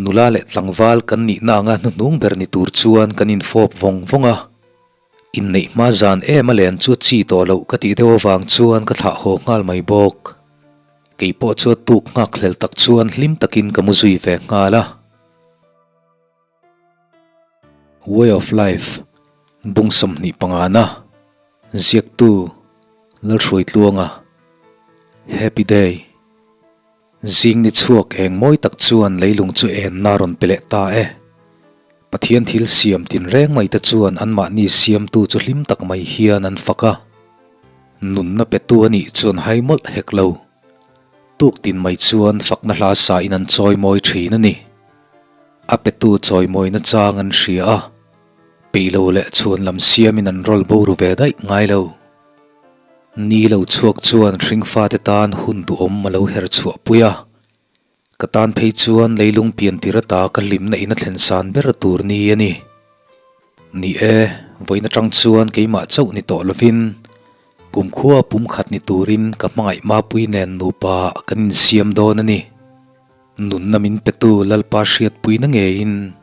Nula leh tlangval kan nihna anga hnuhnung ber ni tur chuan kan infawp vawng vawng a. Inneih hma zan em a len chu chi tawh loh ka tih deuh avang chuan ka thlah haw nghal mai bawk. Kei pawh chu a tuk nghak hlel tak chuan hlim takin ka mu zui ve nghal a. Way of Life, Bung 25na, Ziaktu, Lalhruaitluanga, Happy Day, Zing ni chhuak eng mawi tak chuan leilung chu enna rawn pe leh ta e. Pathian thil siam tinreng mai te chuan anmahni siamtu chu hlim tak mai hian an fak a. Nunna petu a nih chuan hai mawlh hek lo. Tuk tin mai chuan fakna hla sa in an chawi mawi thin a ni. A petu chawimawina chang an hria a, peih lo leh chhuan lam siamin an rawl bo ru ve daih ngai lo. Ni lo chhuak chuan hringfate tan hun duhawm a lo her chhuah pui a, ka tan phei chuan leilung pian tir ata ka hlimna in a thlen san ber tur ni a ni. Ni e, vawiin atang chuan keimah chauh ni tawh lovin kumkhua pumkhat ni turin ka hmangaih mapui nen nupa kan insiam dawn a ni. Nunna min petu Lalpa hriatpuina ngeiin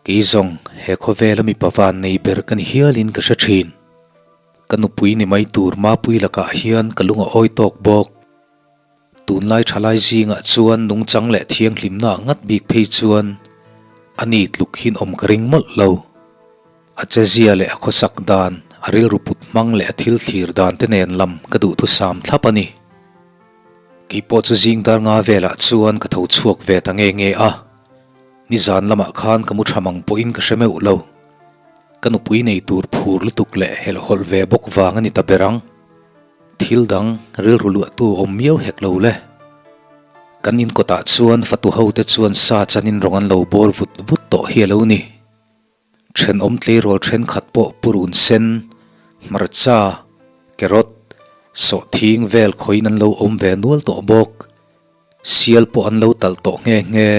kei zawng he khawvela mipa van nei ber ka ni hialin ka hre thin. Ka nupui ni mai tur Mapui lakah hian ka lung a awi tawk bawk. Tunlai thalai zingah chuan nungchang leh thianghlimna ah ngat bik phei chuan a ni tluk hin awm ka ring mawlh lo. A chezia leh a khawsak dan, a rilru put hmang leh a thil thlir dan te nen lam ka duhthusam thlap a ni. Kei pawh chu zing dar nga velah chuan ka tho chhuak ve ta nge nge a, nizan lamah khan ka mu tha mang pawhin ka hre meuh lo. Ka nupui nei tur phur lutuk leh helhhawlh ve bawk vang a ni ta ber ang. Thil dang rilru luahtu awm miau hek lo le. Kan in kawtah chuan fatu hote chuan sa chanin rawng an lo bawr vut vut tawh hi a lo ni. Thenawm tleirawl thenkhat pawh purun sen, hmarcha, carrot, sawhthing vel khawiin an lo awm ve nual tawh bawk. Sial pawh an lo talh tawh nghe nghe.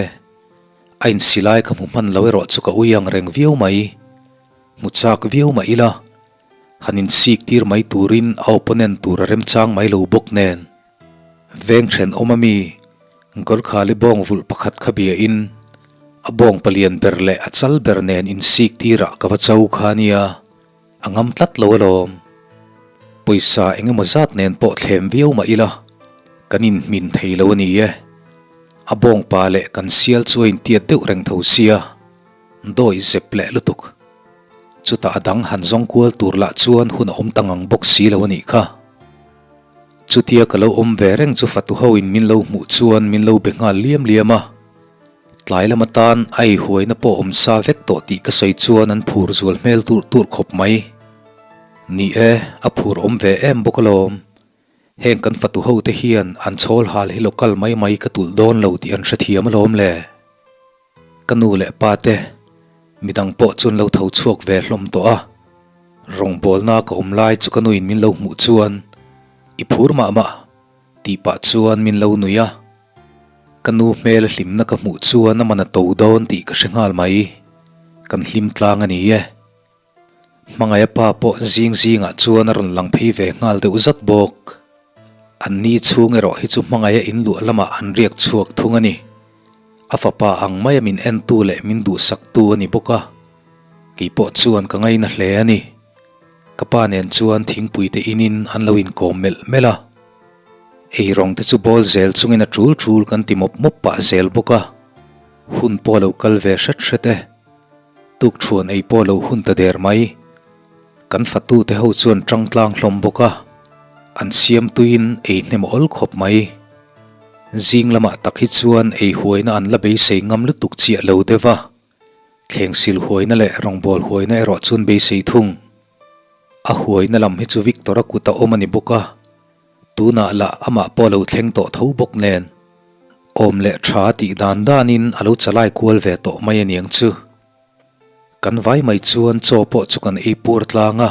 A insi lai ka hmu hman lo erawh chu ka ui ang reng viau mai. Hmu chak viau mah ila, han insik tir mai turin a opponent tur a remchang mai lo bawk nen. Veng thenawm ami Gorkhali bawng vulh pakhat kha bia in a bawng palian ber leh a chal ber nen insik tirah ka va cho kha nia, a ngam tlat lo alawm. Pawisa eng emaw zat nen pawh thlem viau mah ila kan inhmin thei lo a ni e. A bawng pa leh kan sial chu a intiat deuh reng tho sia, dawi zep leh lutuk. Chutah a dang han zawng kual tur lah chuan hun a awm ta ngang bawk si lo a nih kha. Chutia ka lo awm ve reng chu fatu ho in min lo hmuh chuan min lo be nghal liam liam a. Tlai lam atan a ei huaina pawh awm sa vek tawh tih ka sawi chuan an phur zual hmel tur tur khawp mai. Ni e, a phur awm ve em bawk alawm. Heng kan fatu ho te hian an chhawl hal hi local mai mai ka tulh dawn lo tih an hrethiam alawm le. Ka nu leh pa te midang pawh chuan lo tho chhuak ve hlawm tawh a, rawngbawlna ka awm lai chu ka nuin min lo hmuh chuan I phur mah mah tih pah chuan min lo nui a, ka nu hmel hlimna ka hmuh chuan a man a to dawn tih ka hre nghal mai, kan hlim tlang a ni e. Hmangaih a pa pawh zing zingah chuan a rawn lang phei ve nghal deuh zat bawk. An ni chhung erawh hi chu hmangaih a in luah lamah an riak chhuak thung a ni. A fapa ang maia min entu leh min duhsaktu a ni bawk a, kei pawh chuan ka ngaina hle a ni. Ka pa nen chuan thingpui te inin an lo inkawm melh melh a. Eirawng te chu bawl zel chungin a tul tul kan ti mawp mawp pah zel bawk a, hun pawh a lo kal ve hret hret e. Tukṭhuan ei pawh lo hun ta der mai. Kan fatute ho chuan ṭang tlang hlawm bawk a, an siam tuiin ei hnem awl khawp mai. Zing lamah tak hi chuan ei huaina an la beisei ngam lutuk chiah lo deuh va, thleng sil huaina leh rawngbâwl huaina erawh chuan beisei thung. A huaina lam hi chu Victor-a kut a awm a ni bawk a, Tunah lah amah pawh a lo thleng tawh tho bawk nen, awm leh tha tih dan danin a lo chalai kual ve tawh mai aniang chu. Kan vai mai chuan chaw pawh chu kan ei pur tlang a,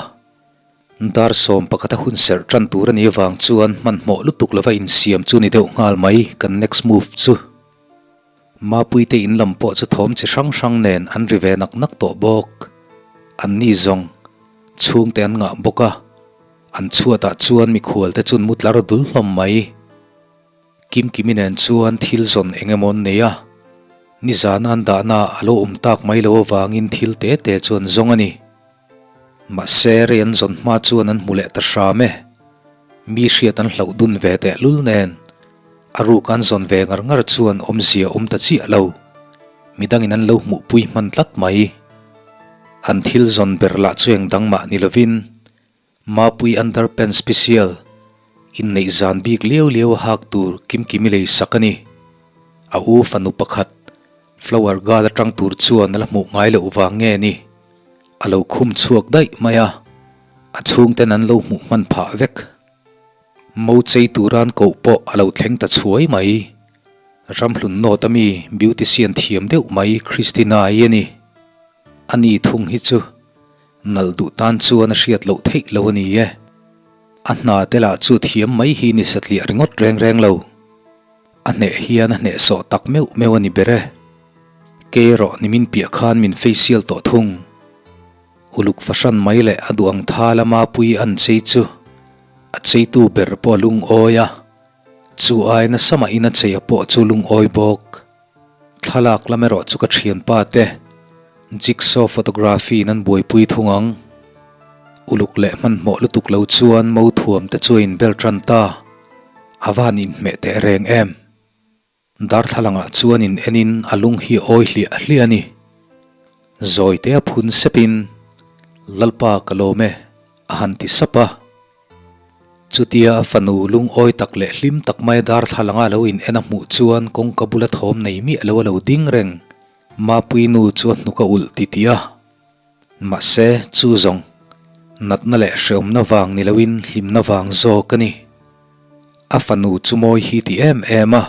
dar 11 a hun serh tan tur a nih avang chuan hmanhmawh lutuk lova insiam chu ni deuh nghal mai kan next move chu. Mapuite in lam pawh chu thawm chi hrang hrang nen an ri ve nak nak tawh bawk. Anni zawng chhungte an ngah bawk a. An chhuatah chuan mikhual te chun mu tlar dul hlawm mai. Kimkimi nen chuan thil zawn eng emaw an nei a. Nizan an dahna a lo awm tak mai lo avangin thil te te chu an zawng a ni. Mahse rei an zawn hma chuan an hmu leh ta hram e. Mi hriat an hlauh dun ve tehlul nen a ruk an zawn ve ngar ngar chuan awmzia awm ta chiah lo. Midangin an lo hmuhpui hman tlat mai. An thil zawn ber lah chu eng dang mah ni lovin Mapui Underpants Special, inneih zan bik liau liau a hak tur Kimkimi lei sak a ni. A u fanu pakhat, Flower Girl atang tur chuan a la hmuh ngai loh vang nge ni? A lo khum chhuak daih mai a, a chhungten an lo hmuh hman phah vek. Mo chei turan koh pawh a lo thleng ta chhuai mai. Ramhlun nawt ami beautician thiam deuh mai Christina-i a ni. Ani thung hi chu Nalh duh tan chuan a hriat loh theih lo a ni e. A hna te lah chu thiam mai hi ni satliah ringawt reng reng lo. A hneh hian a hneh sawh tak meuh meuh a ni ber e. Kei erawh nimin piah khan min facial tawh thung. Uluk fahran mai leh a duh ang tha lama pui an chei chu a cheitu ber pawh a lungawi a, chu ai nasa mahin a chei a pawh chu lungawi bawk. Thlalak lam erawh chu ka thianpa te Jigsaw Photography in an buaipui thung ang. Uluk leh hmanhmawh lutuk lo chuan mo thuam te chu a inbel tan ta. A va han inhmeh teh reng em. Darthlalangah chuan in enin a lung hi a awi hliah hliah a ni. Zawi te a phun sepin, Lalpa ka lawm e, a han ti sap a. Chutia a fanu lungawi tak leh hlim tak mai darthlalang a lo in en a hmuh chuan kawngka bula thawm nei miah lo a lo ding reng. Mapui nu chu a hnuk a ulh ti tih a. Mahse, chu zawng, natna leh hreawmna vang ni loin hlimna vang zawk a ni. A fanu chu mawi hi ti em em a,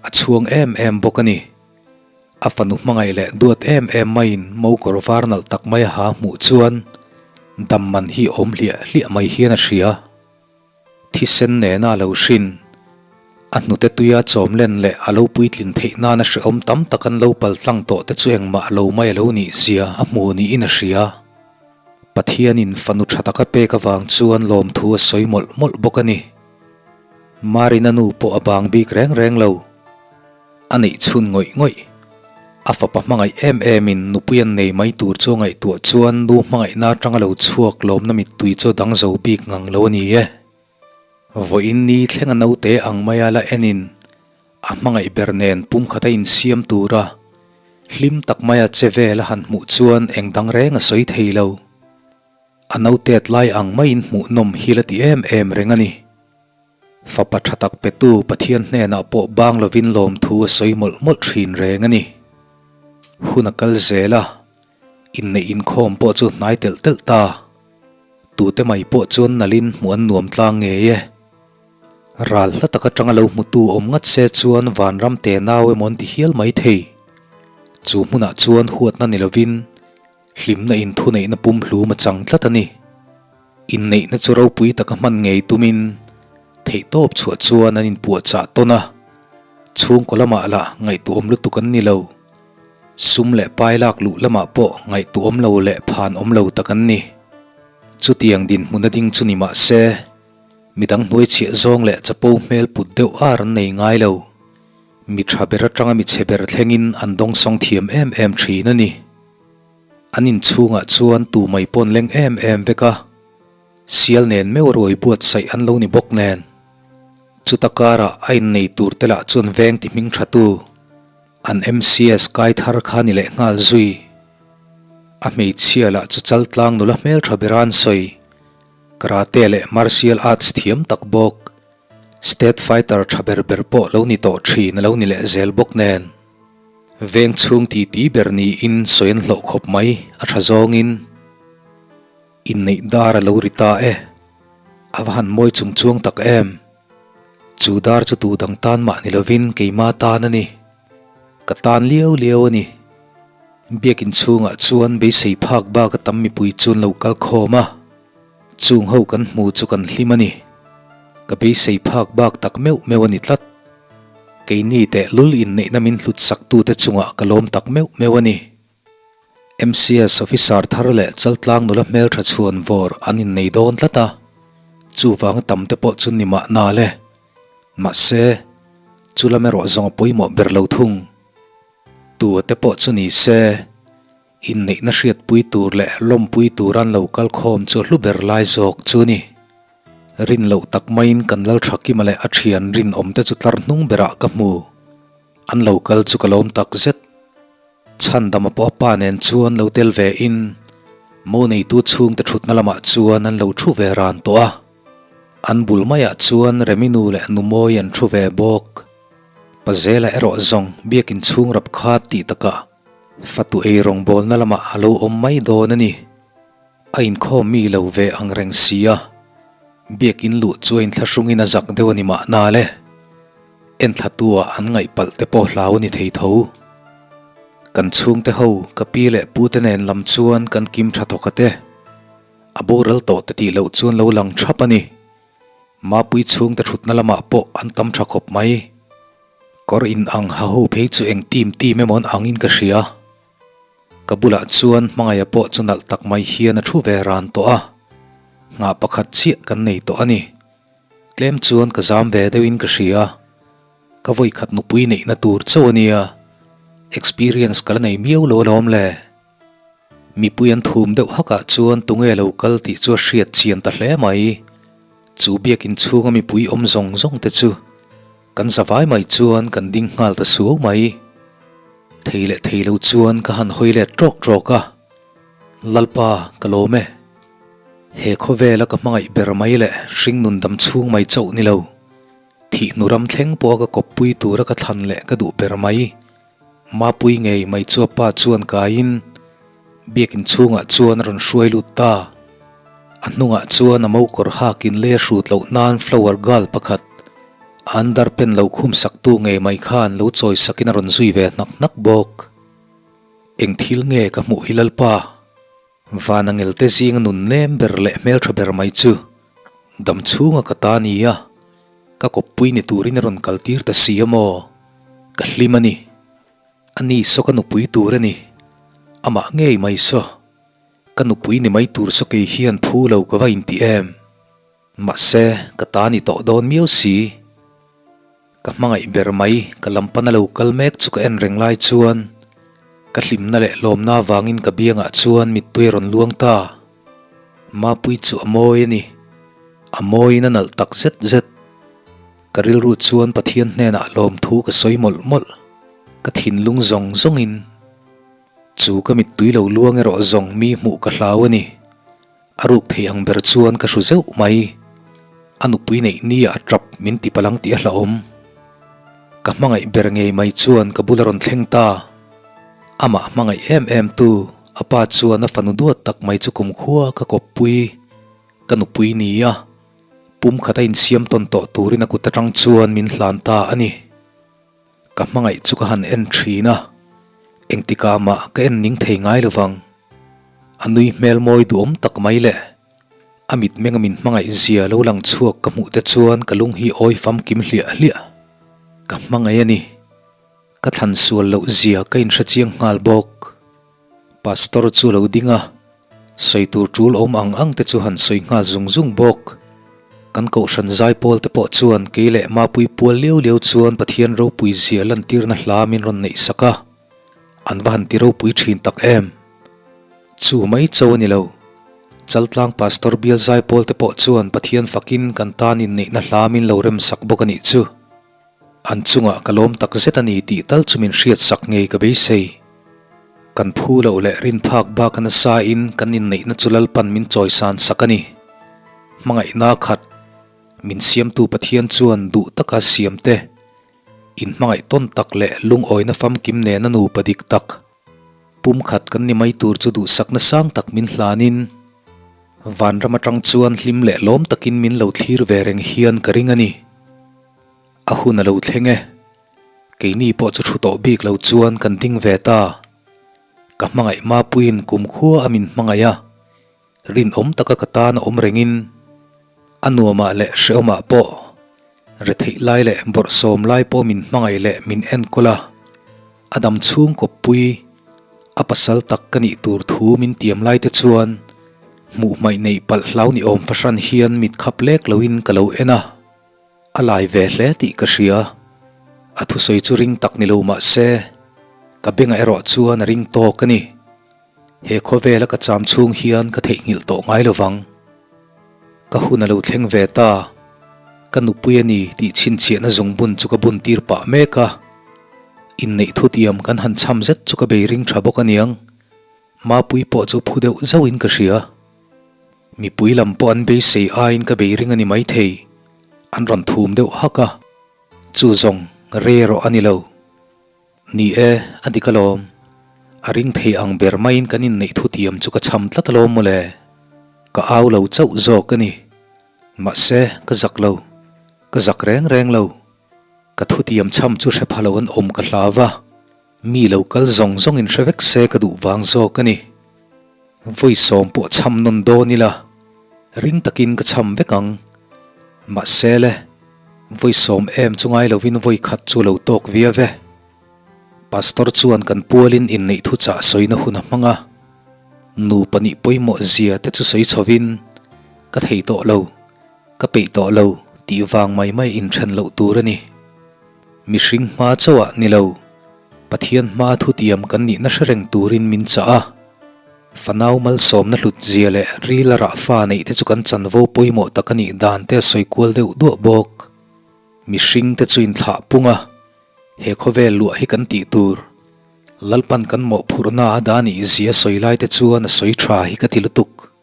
a chhuang em em bawk a ni. A fanu hmangaih leh duat em em maiin mo kawr var nalh tak mai a ha hmuh chuan dam man hi awm hliah hliah mai hian a hria. Thisen nena a lo hrin, a hnute tuia chawm len leh a lo puitlin theih nana hrehawm tam tak an lo pal tlang tawh te chu engmah lo mai a lo nih zia a hmu niin a hria. Pathianin fanu tha taka pek avang chuan lawmthu a sawi mawlh mawlh bawk a ni. Marina nu pawh a bang bik reng reng lo. A neih chhun ngawih ngawih. A fapa hmangaih em emin nupui an nei mai tur chu a ngaihtuah chuan nu hmangaihna atanga lo chhuak lawmna mittui chu a dang zo bik ngang lo a ni e. Vawiin ni thleng a naute ang maia la enin a hmangaih ber nen pumkhat a insiam tura hlim tak maia che vel a han hmuh chuan eng dang reng a sawi thei lo. A nautet lai ang maiin hmuhnawm hi la ti em em reng a ni. Fapa tha tak petu Pathian hnenah pawh bang lovin lawmthu a sawi mawlh mawlh thin reng a ni. Hun a kal zel a, inneih inkhawm pawh chu hnai telh telh ta. Tute mai pawh chuan nalhin hmuh an nuam tlang ngei e. Ral hla tak atanga lo hmutu awm ngat se chuan vanram te nau emaw an ti hial mai thei. Chu hmunah chuan huatna ni lovin Hlimna in thuneihna pumhlum a chang tlat a ni. Inneihna chu ropui taka hman ngei tumin theihtawp chhuah chuan an inpuahchah tawn a, chhungkaw lamah lah ngaihtuahawm lutuk an ni lo. Sum leh pai lak luh lamah pawh ngaihtuahawm lo leh phan awm lo tak an ni. Chutiang dinhmun a ding chu ni mah se, midang hnuaichhiah zawng leh chapo hmel put deuh ar an nei ngai lo. Mi tha ber atanga mi chhe ber thlengin an dawngsawng thiam em em thin a ni. An inchhungah chuan tu mai pawn leng em em vek a, sial nen meuh ruai buatsaih an lo ni bawk nen. Chuta karah a innei tur te lah chuan veng ti hming tha tu, an MCS kai thar kha ni leh nghal zui. A hmeichhia lah chu chaltlang nula hmeltha bera an sawi, karate leh martial arts thiam tak bawk, state fighter tha ber ber pawh lo ni tawh thin a lo ni leh zel bawk nen. Veng chhung ti ti ber niin sawi an hlawh khawp mai, a tha zawngin inneih dar a lo ri ta e. A va han mawi chung chuang tak em. Chu dar chu tu dang tan mah ni lovin keima tan a ni. Ka tan liau liau a ni. Biakin chhungah chuan beisei phak bak a tam mipui chu an lo kal khawm a. Chung ho kan hmu chu kan hlim a ni. Ka beisei phak bak tak meuh meuh a ni tlat. Keini tehlul inneihna min hlut saktute chungah ka lawm tak meuh meuh a ni. MCS officer thar leh Chaltlang nula hmeltha chhuan vawr an innei dawn tlat a, chuvang tam te pawh chu ni mahna le. Mahse, chu lam erawh zawng a pawimawh ber lo thung. Tu a te pawh chu ni se, inneihna hriatpui tur leh lawmpui tur an lo kal khawm chu hlu ber lai zawk chu ni. Rin loh tak maiin kan Lalthakima leh a thian rinawm te chu tlar hnung berah ka hmu. An lo kal chu ka lawm tak zet. Chhandama pawh a pa nen chuan lo tel ve in mo neitu chhungte thutna lamah chuan an lo thu ve ran tawh a. An bul maiah chuan Reminu leh Numawi an thu ve bawk. Pazela erawh zawng biakin chhung rap kha tih takah fatu ei rawngbawlna lamah a lo awm mai dawn a ni. A inkhawm mi lo ve ang reng si a, biakin luh chu a inthlahrungin a zak deuh a ni mahna le. Enthlatu ah an ngaih palh te pawh hlau a ni thei tho. Kan chhungte ho, ka pi leh pu te nen lam chuan kan kim tha thawk a te. A boral tawh te tih loh chuan lo lang thap a ni. Mapui chhungte thutna lamah pawh an tam tha khawp mai. Kawr in ang ha ho phei chu eng team team emaw an angin ka hria. Ka bulah chuan hmangaih pawh chu nalh tak mai hian a thu ve ran tawh a, nghah pakhat chiah kan nei tawh a ni. Tlem chuan ka zam ve deuhin ka hria, ka vawikhat nupui neihna tur chauh a nia, experience ka la nei miau lo alawm le. Mipui an thum deuh hakah chuan tunge lo kal tih chu a hriat chian ta hle mai. Chu biakin chhunga mipui awm zawng zawng te chu Kan zavai mai chuan kan ding nghal ta suau mai. Thei leh thei lo chuan ka han hawi let tawk tawk a, Lalpa, ka lawm e. He khawvela ka hmangaih ber mai leh hringnun dam chhung mai chauh ni lo, thihnu ram thleng pawha ka kawppui tura ka thlan leh ka duh ber mai. Mapui ngei mai chu a pa chuan kaiin biakin chhungah chuan a rawn hruai lut ta. A hnungah chuan a mokawr hakin lei a hrut loh nan flower girl pakhat a under pen lo khum saktu ngei mai khan lo chawi sakin a rawn zui ve hnak hnak bawk. Eng thil nge ka hmuh hi Lalpa? Van angelte zinga nun nem ber leh hmeltha ber mai chu dam chhunga ka ta nia, ka kawppui ni turin a rawn kaltir ta si a maw? Ka hlim a ni. Ani saw ka nupui tur a ni. Amah ngei mai saw. Ka nupui ni mai tur saw kei hian phu lo ka va inti em? Mahse, ka ta ni tawh dawn miau si. Ka hmangaih ber mai, ka lam pana lo kal mek chu ka en reng lai chuan ka hlimna leh lawmna avangin ka biangah chuan mittui a rawn luang ta. Mapui chu a mawi a ni. A mawiin a nalh tak zet zet. Ka rilru chuan Pathian hnenah lawmthu ka sawi mawlh mawlh. Ka thinlung zawng zawngin chu ka mittui lo luang erawh zawng mi hmuh ka hlau a ni. A ruk thei ang ber chuan ka hru zeuh mai. A nupui neih ni ah a tap min ti palang tih a hlauhawm. Ka hmangaih ber ngei mai chuan ka bula rawn thleng ta. Amah hmangaih em em tu, a pa chuan a fanu duat tak mai chu kumkhua ka kawppui, ka nupui ni a, pum khat a insiam tawn tawh turin a kut atang chuan min hlan ta a ni. Ka hmangaih chu ka han en thin a, engtikah mah ka en ning thei ngai lovang. A nui hmel mawi duhawm tak mai leh a mitmenga min hmangaih zia lo lang chhuak ka hmuh te chuan ka lung hi awi famkim hliah hliah. Ka hmangaih a ni. Ka thlan sual loh zia ka inhre chiang nghal bawk. Pastor chu lo ding a, sawi tur tul awm ang ang te chu han sawi nghal zung zung bawk. Kan kohhran zaipawl te pawh chuan kei leh Mapui pual liau liau chuan Pathian ropui zia lantirna hla min rawn neih sak a, an va han ti ropui thin tak em. Chu mai cho a ni lo. Chaltlang Pastor bial zaipawl te pawh chuan Pathian fakin kan tan inneihna hla min lo rem sak bawk a nih chu. An chungah ka lawm tak zet a ni tih tal chu min hriat sak ngei ka beisei. Kan phu loh leh rin phak bak a nasa in kan inneihna chu Lalpan min chawisan sak a ni. Hmangaihna khat, min siamtu Pathian chuan duh taka siam te, in hmangaih tawn tak leh lungawina famkim nena nupa dik tak, pumkhat kan ni mai tur chu duhsakna sang tak min hlanin, vanram atang chuan hlim leh lawm takin min lo thlir ve reng hian ka ring a ni. A hun a lo thleng e. Keini pawh chu thu tawh bik lo chuan kan ding ve ta. Ka hmangaih Mapuiin kumkhua a min hmangaih a, rinawm taka ka tan a awm rengin a nuamah leh hrehawmah pawh retheih lai leh bawrhsawm lai pawh min hmangaih leh min enkawl a, a dam chhung kawppui a pasal tak ka nih tur thu min tiam lai te chuan hmuh hmaih neih palh hlau ni awm fahran hian mit khap lek loin ka lo en a. A lai ve hle tih ka hria. A thusawi chu ring tak ni lo mah se, Ka bengah erawh chuan a ring tawk a ni. He khawvela ka cham chhung hian ka theihnghilh tawh ngai lo vang. Ka hun a lo thleng ve ta. Ka nupui a ni tih chhinchhiahna zungbun chu ka bun tir pah mek a. Inneih thutiam kan han cham zet chu ka bei ring tha bawk aniang. Mapui pawh chu phu deuh zauhin ka hria. Mipui lam pawh an beisei aiin ka bei ring a ni maithei. An rawn thum deuh hak a. Chu zawng re rawh a ni lo. Ni e, a dik alawm. A ring thei ang ber maiin kan inneih thutiam chu ka cham tlat alawm mawle. Ka au lo chauh zawk a ni. Mahse, ka zak lo. Ka zak reng reng lo. Ka thutiam cham chu hre pha lo an awm ka hlau va. Mi lo kal zawng zawngin hre vek se ka duh vang zawk a ni. Vawi sawm pawh cham nawn dawn ila, ring takin ka cham vek ang. Mahse le, vawi sawm em chu ngai lovin vawi khat chu lo tawk viau e. Pastor chuan kan pualin inneih thuchah sawina hun a hmang a, nupa nih pawimawh zia te chu sawi chhovin, Ka thei tawh lo, ka peih tawh lo tih vang mai mai inthen loh tur a ni. Mihring hma chauhah ni lo, Pathian hma thutiam kan nihna hre reng turin min chah a. Fanau malsawmna hlut zia leh ril a rah fa neih te chu kan chanvo pawimawh tak a nih dan te a sawi kual deuh duah bawk. Mihring te chu inthlah pung a, he khawvel luah hi kan tih tur. Lalpan kan mawhphurhna a dah nih zia sawi lai te chuan a sawi tha hi ka ti lutuk.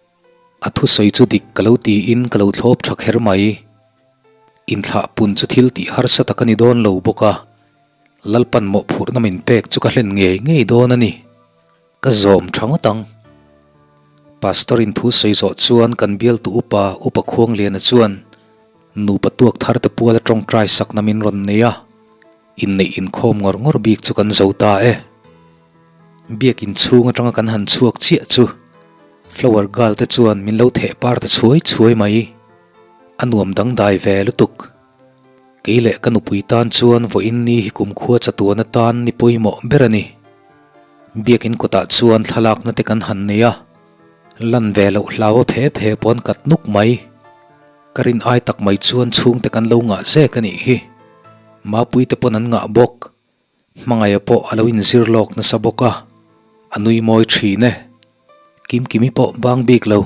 A thusawi chu dik ka lo tiin ka lo thlawp tha kher mai. Inthlah pun chu thil tih harsa tak a ni dawn lo bawk a, Lalpan mawhphurhna min pek chu ka hlen ngei ngei dawn a ni. Ka zawm tha ngawt ang. Pastor in thu sawi zawh chuan kan bialtu upa Upa Khuangliana chuan nupa tuak thar te pual a tawngtai sakna min rawn nei a, inneih inkhawm ngawr ngawr bik chu kan zo ta e. Biakin chhung atanga kan han chhuak chiah chu Flower Girl te chuan min lo theh par ta chhuai chhuai mai. A nuam dangdai ve lutuk. Kei leh ka nupui tan chuan vawiin ni hi kumkhua chatuan atan ni pawimawh ber a ni. Biakin kawtah chuan thlalakna te kan han nei a, lan ve loh hlau a phe phe pawn kat nuk mai. Ka rin ai tak mai chuan chhungte kan lo ngah zek a nih hi. Mapui te pawn an ngah bawk. Hmangaia pawh a lo inzir lawk nasa bawk a, a nui mawi thin e. Kimkimi pawh bang bik lo.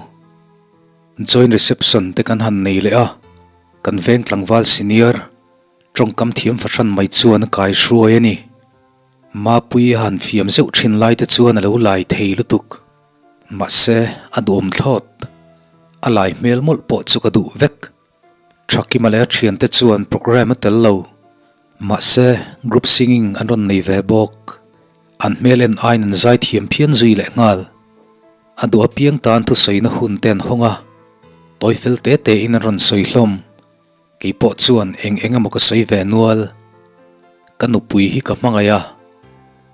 Joint reception te kan han nei leh a, kan veng tlangval senior, tawngkam thiam fahran mai chuan a kai hruai a ni. Mapui a han fiam zeuh thin lai te chuan a lo lai thei lutuk. Mahse, a duhawm thlawt. A lai hmel mawlh pawh chu ka duh vek. Thakima leh a thiante chuan programme a tel lo. Mahse, group singing an rawn nei ve bawk. An hmel en aiin an zai thiam phian zui leh nghal. A duh apiang tan thusawina hun te an hawng a, tawi fel te te in an rawn sawi hlawm. Kei pawh chuan eng eng emaw ka sawi ve nual. Ka nupui hi ka hmangaih a,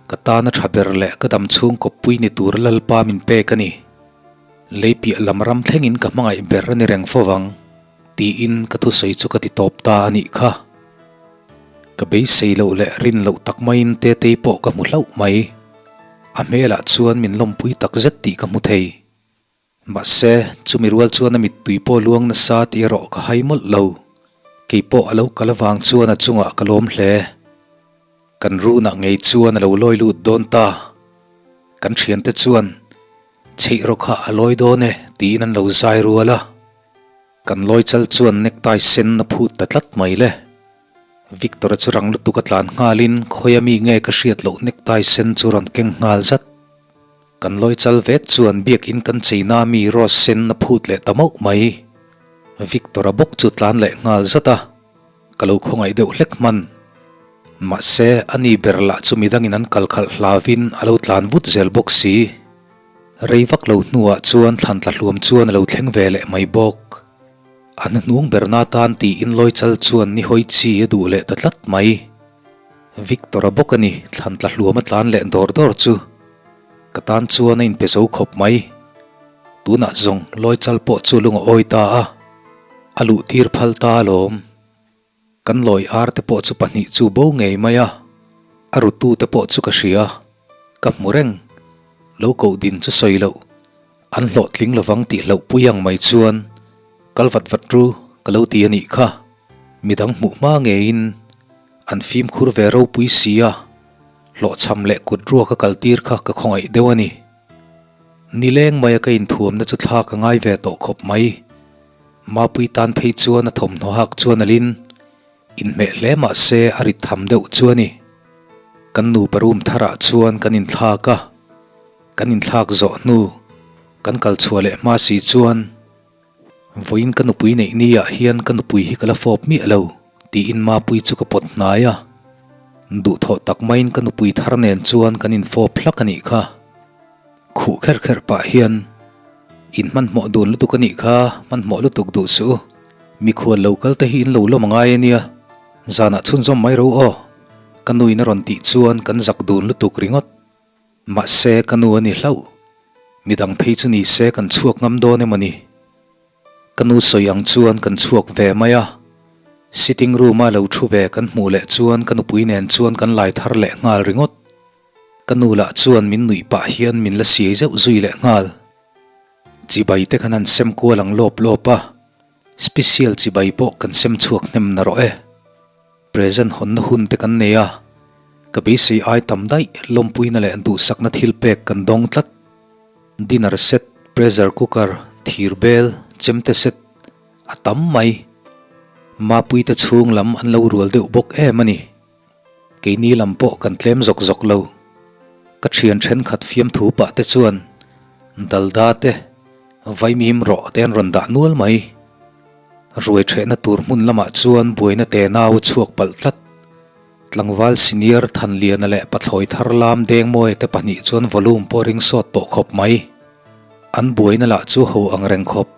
ka tana tha ber leh ka dam chhung kawppui ni tur Lalpa min pek a ni. Lei piah lam ram thlengin ka hmangaih ber a ni reng fo vang. Tiin ka thusawi chu ka ti tawp ta a nih kha. Ka beisei loh leh rin loh tak maiin Tetei pawh ka hmu hlauh mai. A hmelah chuan min lawmpui tak zet tih ka hmu thei. Mahse, chumi rual chuan a mittui pawh luang nasa tih erawh ka hai mawlh lo. Kei pawh a lo kal avang chuan a chungah ka lawm hle. Kan runah ngei chuan a lo lawi lut dawn ta. Kan thiante chuan, Chheih rawh kha a lawi dawn e, tiin an lo zai rual a. Kan lawi chal chuan necktie sen a phut ta tlat mai le. Victor-a chu rang lutuk a tlan nghalin khawia mi nge ka hriat loh necktie sen chu rawn keng nghal zat. Kan lawi chal vek chuan biakin kan cheina mi rose sen a phut leh ta mauh mai. Victor-a bawk chu tlan leh nghal zat a, ka lo khawngaih deuh hlek hman. Mahse, ani ber lah chu midangin an kal khalh hlavin a lo tlan vut zel bawk si. Rei vak lo hnuah chuan thlan tla hluam chuan a lo thleng ve leh mai bawk. A hnuhnung berna tan tiin lawi chal chuan ni hawi chi a duh leh ta tlat mai. Victor-a bawk a ni thlan tla hluam a tlan leh dawr dawr chu. Ka tan chuan a inpe zo khawp mai. Tunah zawng lawi chal pawh chu lung a awi ta a, a luh tir phal ta alawm. Kan lawi ar te pawh chu pahnih chu bo ngei mai a, a rutu te pawh chu ka hria, ka hmu reng. Lo koh din chu sawi loh, an hlawhtling lovang tih hlauh pui ang mai chuan kal vat vat ru ka lo ti a nih kha. Midang hmuh hma ngeiin an fimkhur ve ropui si a. Hlawhchham leh kut ruak a kaltir kha ka khawngaih deuh a ni. Nileng maia ka inthuamna chu thla ka ngai ve tawh khawp mai. Mapui tan phei chuan a thawmhnaw hak chuan alin inhmeh hle mah se a rit tham deuh chu a ni. Kan nupa room tharah chuan kan inthlak a, kan inthlak zawh hnu kan kal chhuah leh hma si chuan Vawiin ka nupui neih ni ah hian ka nupui hi ka la fawp miah lo tiin Mapui chu ka pawt hnai a. Duhthawh tak maiin ka nupui thar nen chuan kan infawp hlak a nih kha. Khuh kherh kherh pah hian In hmanhmawh dun lutuk a nih kha, hmanhmawh lutuk duh suh u. Mikhual lo kal te hi in lo lawm a ngai a nia, zanah chhunzawm mai ro aw. Ka nuin a rawn tih chuan kan zak dun lutuk ringawt. Mahse ka nu a ni hlauh. Midang phei chu ni se kan chhuak ngam dawn emaw ni? Ka nu sawi ang chuan kan chhuak ve mai a. Sitting room a lo thu ve kan hmuh leh chuan ka nupui nen chuan kan lai thar leh nghal ringawt. Ka nu lah chuan min nuih pah hian min la siai zeuh zui leh nghal. Chibai te khan han sem kual ang lawp lawp a, special chibai pawh kan sem chhuak hnem na rawh e. Present hawnna hun te kan nei a, ka beisei ai tam daih lawmpuina leh duhsakna thil pek kan dawng tlat. Dinner set, pressure cooker, thir bel, chemte set a tam mai. Mapui te chhung lam an lo rual deuh bawk em a ni. Keini lam pawh kan tlem zawk zawk lo. Ka thian thenkhat fiamthu pah te chuan Dalda te, Vaimim rawh te an rawn dah nual mai. Ruai ṭhehna tur hmun lamah chuan buaina te nau a chhuak palh tlat. Tlangval senior Thanliana leh Pathlawi thar lam Dengmawia te pahnih chuan volume pawh ring sawt tawh khawp mai. An buaina lah chu ho ang reng khawp.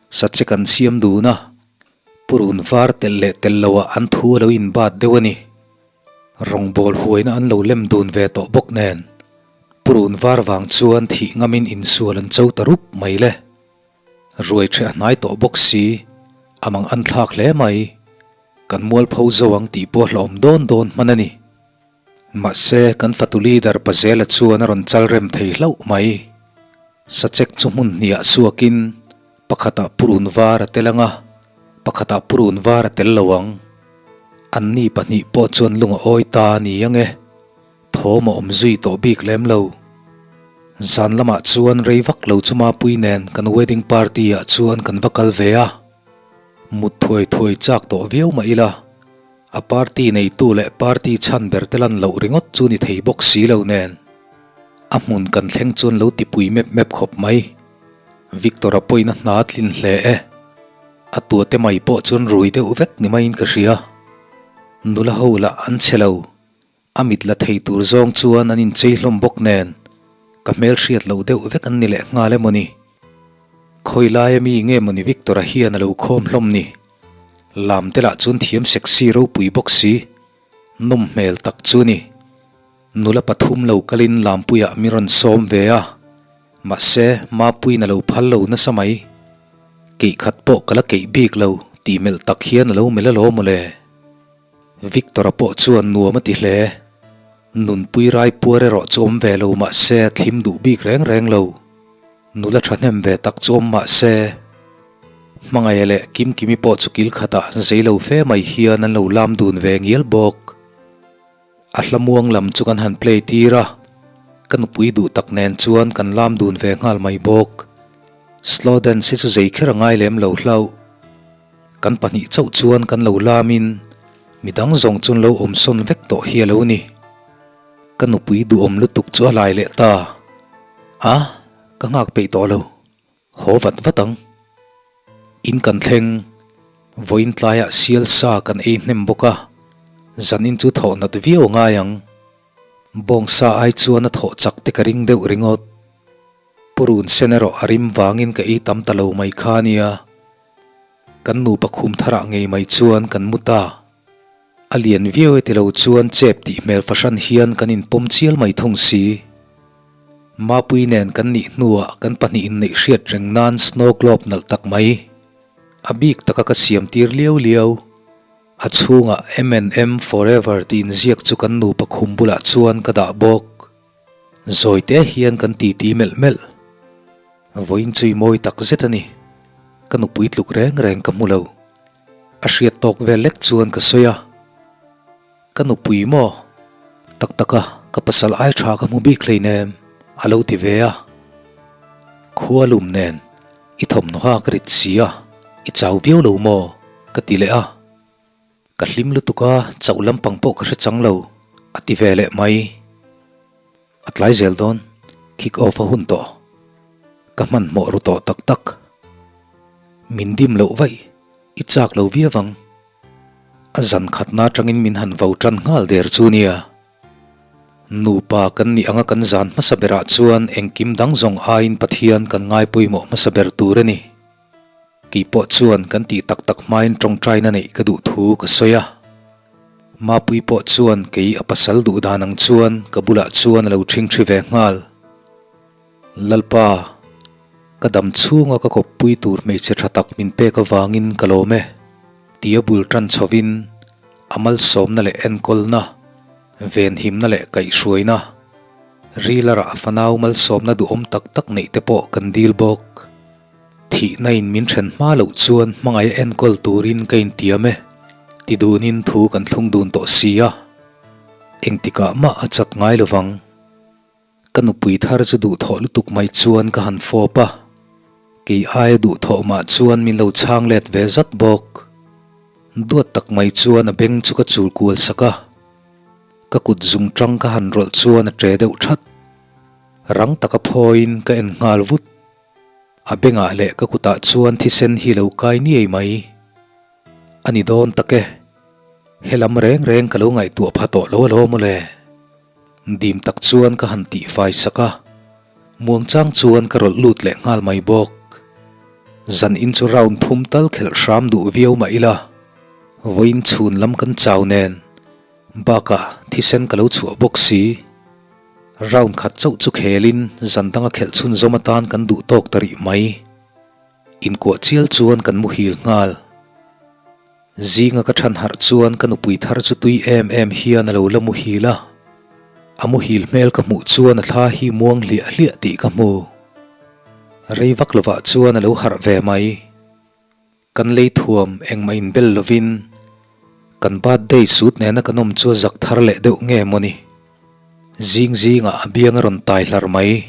Sachek an siam dun a, purun var telh leh telh loah an thu a lo inbat deuh a ni. Rawngbawl huaina an lo lem dun ve tawh bawk nen, purun var vang chuan thih ngamin insual an cho ta rup mai le. Ruai ṭheh a hnai tawh bawk si, a mang an thlak hle mai. Kan mualpho zo ang tih pawh hlawm dawn dawn hman a ni. Mahse, kan fatu leader Pazela chuan a rawn chal rem thei hlauh mai. Sachek chu hmun hniah suakin pakhatah purun var a tel ang a, pakhatah purun var a tel lo ang. Anni pahnih pawh chuan lung a awi ta a ni ang e. Thawm a awm zui tawh bik lem lo. Zan lamah chuan rei vak lo chu Mapui nen kan wedding party ah chuan kan va kal ve a. Mut thuai thuai chak tawh viau mah ila, a party neitu leh party chhan ber te lan loh ringawt chu ni thei bawk si lo nen. A hmun kan thleng chuan lo tipui mep mep khawp mai. Victor-a pawhin a hna a tlin hle e. A tuate mai pawh chuan rui deuh vek ni maiin ka hria. Nula ho lah an che lo. A mit la thei tur zawng chuan an inchei hlawm bawk nen ka hmel hriat loh deuh vek an ni leh nghal emaw ni? Khawi laia mi nge maw ni Victor-a hian a lo khawm hlawm ni? Lam te lah chuan thiam sexy ropui bawk si, nawm hmel tak chu ni. Nula pathum lo kalin Lampuiah mi rawn sawm ve a, mahse Mapuiin a lo phal lo nasa mai. Keih khat pawh ka la keih bik lo tih melh tak hian a lo melh alawm mawle. Victor-a pawh chuan nuam a ti hle. Nunpui rai puar erawh chu awm ve lo mah se a thlim duh bik reng reng lo. Nula thahnem ve tak chu awm mah se, Hmangaia leh Kimkimi pawh chu kil khatah zei lo fe mai hian an lo lam dun ve ngial bawk. A hla muang lam chu kan han play tir a, ka nupui duh tak nen chuan kan lam dun ve nghal mai bawk. Slow dance hi chu zei kher a ngai lem lo hlauh. Kan pahnih chauh chuan kan lo lamin midang zawng chuan lo awm sawn vek tawh hi a lo ni. Ka nupui duhawm lutuk chu a lai leh ta. A, ka nghak peih tawh lo. Haw vat vat ang. In kan thleng, vawiin tlaiah sial sa kan ei hnem bawk a, zanin chu thawh nat viau a ngai ang. Bawngsa ai chuan a thawh chak te ka ring deuh ringawt. Purun sen erawh a rim vangin ka ei tam ta lo mai kha a nia. Kan nupa khum tharah ngei mai chuan kan mu ta. A lian viau e tilo chuan chep tih hmel fahran hian kan inpawm chial mai thung si. Mapui nen kan nih hnuah kan pahnih inneih hriat reng nan snow globe nalh tak mai. A bik taka ka siam tir liau liau. A chhungah M&M forever tih inziak chu kan nupa khum bulah chuan ka dah bawk. Zawi te hian kan titi melh melh. Vawiin chu i mawi tak zet a ni. Ka nupui tluk reng reng ka hmu lo. A hriat tawk vel lek chuan ka sawi a. Ka nupui maw? Tak tak a. ka pasal ai tha ka hmu bik hleinem, a lo ti ve a. Khua lum nen i thawmhnaw hak rit si a, i chau viau lo maw? ka ti leh a. Ka hlim lutuk a, chauh lampang pawh ka hre chang lo, a ti ve leh mai. A tlai zel dawn, kick off a hun tawh. Ka hmanhmawh ru tawh tak tak. Min dim loh vaih, i chak lo viau ang. A zan khatna atangin min han vo tan nghal der chu nia. Nupa kan nih anga kan zan hmasa berah chuan engkim dang zawng aiin Pathian kan ngai pawimawh hmasa ber tur a ni. Kei pawh chuan kan tih tak tak hmain tawngtaina neih ka duh thu ka sawi a. Mapui pawh chuan kei a pasal duh dan ang chuan ka bulah chuan a lo ṭhingṭhi ve nghal. Lalpa, ka dam chhunga ka kawppui tur hmeichhe ṭha tak min pek avangin ka lawm e, tia bul ṭan chhovin a malsawmna leh enkawlna, venhimna leh kaihhruaina, rilarah fanau malsawmna duhawm tak tak neih te pawh kan dil bawk. Thihna in min then hma loh chuan hmangaih a enkawl turin ka intiam e, ti dunin thu kan thlung dun tawh si a, engtikah mah a chat ngai lovang. Ka nupui thar chu duhthawh lutuk mai chuan ka han fawp a, kei aia duhthawh mah chuan min lo chhang let ve zat bawk. Duat tak mai chuan a beng chu ka chul kual sak a, ka kut zung tang ka han rawlh chuan a ṭe deuh that. Rang taka phawiin ka en nghal vut. A bengah leh ka kutah chuan thisen hi lo kai niai mai. A ni dawn tak e. Helam reng reng ka lo ngaihtuah pha tawh lo alawm aw le. Dim tak chuan ka han tihfai sak a, muangchang chuan ka rawlh lut leh nghal mai bawk. Zan in chu round thum tal khelh hram duh viau mah ila, vawiin chhun lam kan chau nen, bakah thisen ka lo chhuah bawk si. Round khat chauh chu khelin zan danga khelh chhunzawm atan kan duh tawk ta rih mai. Inkuah chial chuan kan muhil nghal. Zinga ka than harh chuan ka nupui thar chu tui em em hian a lo la muhil a. A muhil hmel ka hmuh chuan a thla hi muang hliah hliah tih ka hmu. Rei vak lovah chuan a lo harh ve mai. Kan lei thuam engmah inbel lovin kan birthday suit nena kan awm chu a zak thar leh deuh nge mawni? Zing zingah a biang a rawn tai hlar mai.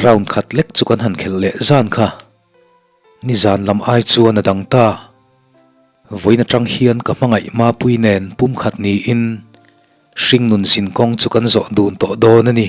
Round khat lek chu kan han khelh leh zan kha. Nizan lam ai chuan a dang ta. Vawiin atang hian ka hmangaih Mapui nen pumkhat niin hringnun zinkawng chu kan zawh dun tawh dawn a ni.